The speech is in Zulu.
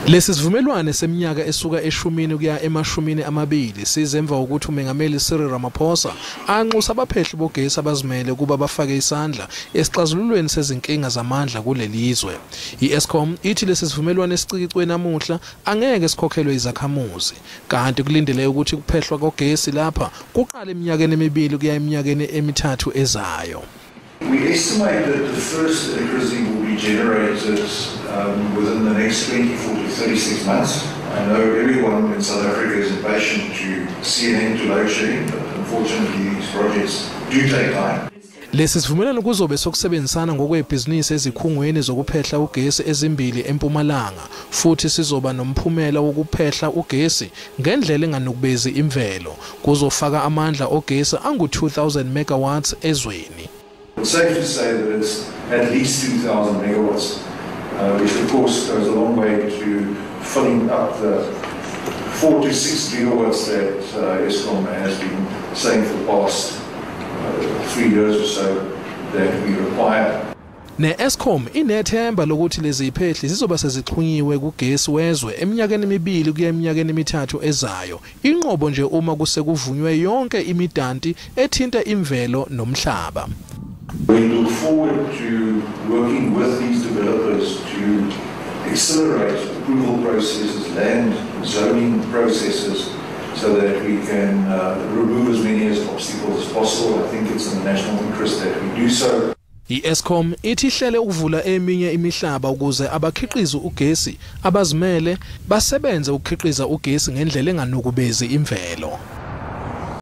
Lesi sivumelwano seminyaka esuka 10 kuya ema-20 size emva kokuthi uMengameli Cyril Ramaphosa anxusa abaphehli bogesi abazimele kuba bafake isandla esixazululweni sezinkinga zamandla kulelizwe. I-Eskom ithi lesi sivumelwano esicikicwe namuhla angeke sikhokhelwe izakhamuzi, kanti kulindeleke ukuthi kuphehlwa kogesi lapha kuqale eminyakeni 2 kuya eminyakeni 3 ezayo. We estimate that the first electricity will be generated within the next 24 to 36 months. I know everyone in South Africa is impatient to see an end to load shedding, but unfortunately these projects do take time. Lesi sivumelwano kuzobe sokusebenzisana ngokwebhizinisi ezikhungweni zokuphehla ugesi ezimbili eMpumalanga, futhi sizoba nomphumela wokuphehla ugesi ngendlela enganukubezi imvelo. Kuzofaka amandla ogesi angu-2000 megawatts ezweni. It's safe to say that it's at least 2,000 megawatts, which of course goes a long way to filling up the 4 to 6 gigawatts that Eskom has been saying for the past 3 years or so that we require. Ne-Eskom inethemba lokuthi lezi ziphehli zizoba sezixhunyiwe kugesi wezwe eminyakeni 2 kuya eminyakeni 3 ezayo, inqobo nje uma kusekuvunywe yonke imidanti ethinta imvelo nomhlaba. We look forward to working with these developers to accelerate approval processes, land zoning processes, so that we can remove as many as obstacles as possible. I think it's in the national interest that we do so. I-Eskom ithi ihlele ukuvula eminye imihlaba ukuze abakhiqizi ugesi abazimele basebenze ukukhiqiza ugesi ngendlela enganukubezi imvelo.